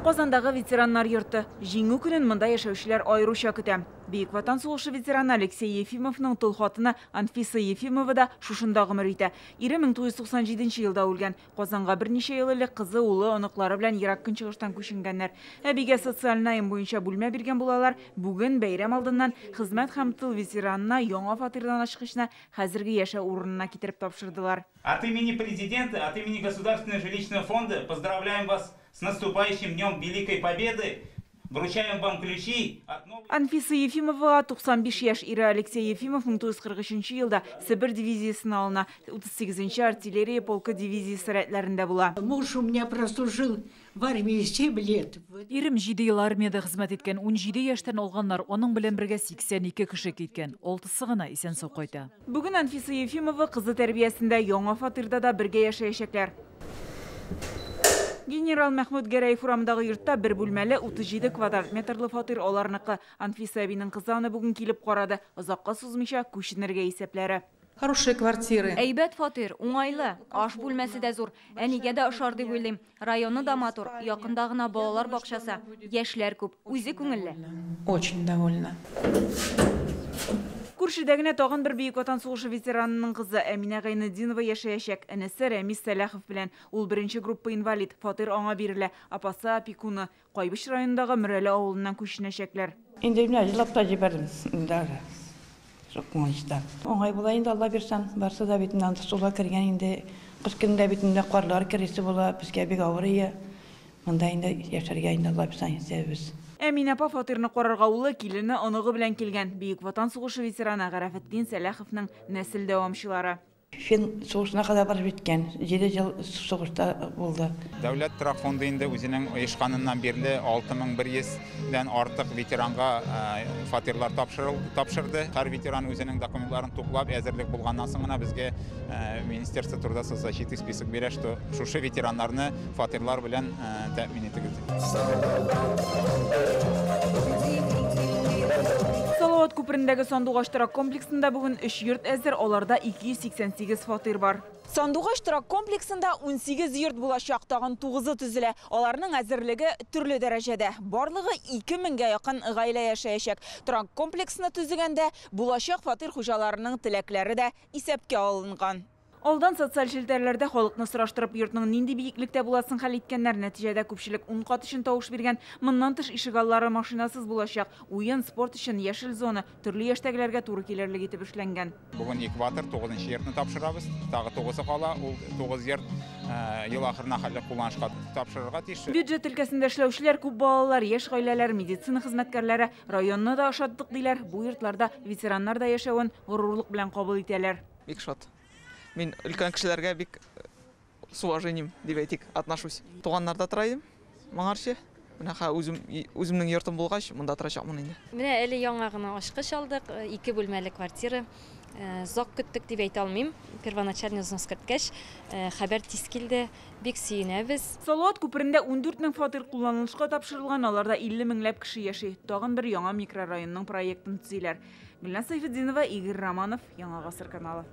Казандагы ветераннар йорты. Җиңү көнен монда яшәүчеләр аеруча көтә. Бөек Ватан сугышы ветераны Алексей Ефимовның тол хатыны Анфиса Ефимова да шушында гомер итә. Ире 1997 елда үлгән. Казанга берничә ел элек кызы, улы, оныклары белән Ерак Көнчыгыштан күченгәннәр. Әбигә социаль найм буенча бүлмә биргән булалар. Бүген бәйрәм алдыннан хезмәт һәм тыл ветеранына яңа фатирдан ачкычны хәзерге яшәү урынына китереп тапшырдылар. От имени президента, от имени Государственного жилищного фонда поздравляем вас с наступающим Днем Великой Победы. Вручаем вам ключи от новой... Анфиса Ефимовага 95 яшь. Ире Алексей Ефимов 1943 елда Себер дивизиясенә алына. 38 артиллерия полкы дивизиясе рәтләрендә була. Муж у меня прослужил в армии 7 лет. Ирем 7 ел армиядә хезмәт иткән, 17 яшьтән алганнар, аның белән бергә 82 кеше киткән, 6-сы гына исән-сау кайта. Бүген Анфиса Ефимова кызы тәрбиясендә яңа фатирда да бергә яшәячәкләр. Генерал Мәхмүт Гәрәев урамындагы йортта бер бүлмәле 37 квадрат метрлы фатир аларныкы. Анфиса әбинең кызы аны бүген килеп карады. Озакка сузмыйча күченергә исәпләре. Хорошие квартиры. Әйбәт фатир, уңайлы, аш бүлмәсе дә зур. Әнигә дә ошар дип уйлыйм. Районы да матур, якында гына балалар бакчасы. Яшьләр күп, үзе күңелле. Очень довольна. Күршедә генә тагын бер Бөек Ватан сугышы ветеранының кызы Әминә Гайнетдинова яшәячәк. Энесе Рәмис Сәлахов белән. Ул беренче группа инвалид, фатир аңа бирелә. Апасы опекуны. Кайбыч районындагы Мөрәле авылыннан күченәчәкләр. Инде менә җылап та җибәрдем. Инде шул күңелдән. Уңай була инде, Алла бирсен. Барсы да бит инде суга кергән инде. Кыш көнендә бит инде карлар кересе була, безгә бик авыр ия. Монда инде яшәргә инде Алла бирсен исәбез. Әминә апа фатирны карарга улы, килене, оныгы белән килгән. Бөек Ватан сугышы ветераны Гарәфетдин Сәлаховның нәсел дәвамчылары. Фин сугышына кадәр барып җиткән, 7 ел сугышта булды. Дәүләт торак фонды инде үзенең оешканыннан бирле 6100-дән артык ветеранга фатирлар тапшырды. Һәр ветеран үзенең документларын туплап, әзерлек булганнан соң гына безгә Министерство труда соцзащиты список бирә, что шушы ветераннарны фатирлар белән тәэмин итегез. Салават күперендәге Сандугач торак комплексында бүген 3 йорт әзер, аларда 288 фатир бар. Сандугач торак комплексында 18 йорт булачак, тагын 9-ы төзелә. Аларның әзерлеге төрле дәрәҗәдә. Барлыгы 2000гә якын гаилә яшәячәк. Торак комплексны төзегәндә булачак фатир хуҗаларының теләкләре дә исәпкә алынган. Алдан социаль челтәрләрдә халыкны сораштырып, йортның нинди биеклектә буласын хәл иткәннәр. Нәтиҗәдә күпчелек 10 кат өчен тавыш биргән. Моннан тыш ишегаллары машинасыз булачак. Уен, спорт өчен яшел зона төрле яшьтәгеләргә туры килерлек итеп эшләнгән. Бүген экватор 9 йортны тапшырабыз. Тагы 9-ы кала. Ул 9 йорт ел ахырына хәтле кулланышка тапшырырга тиеш. Бюджет өлкәсендә эшләүчеләр, күп балалар, яшь гаиләләр, медицина хезмәткәрләре районны да ошаттык диләр. Бу йортларда ветераннар да яшәвен горурлык белән кабул итәләр. Бик шат. Мин өлкән кешеләргә бик с уважением, дип әйтик, отношусь. Туганнарда тора идем моңарчы. Менә хә үземнең йортым булгач, монда торачакмын инде. Менә әле яңа гына ачкыч алдык, 2 бүлмәле квартира. Озак көттек дип әйтә алмыйм. Первоначальный взнос керткәч, хәбәр тиз килде. Бик сөенәбез. Салават күперендә 14 мең фатир кулланылышка тапшырылган, аларда 50 меңләп кеше яши. Тагын бер яңа микрорайонның проектын төзиләр. Гөлназ Сайфетдинова, Игорь Романов, Яңа Гасыр каналы.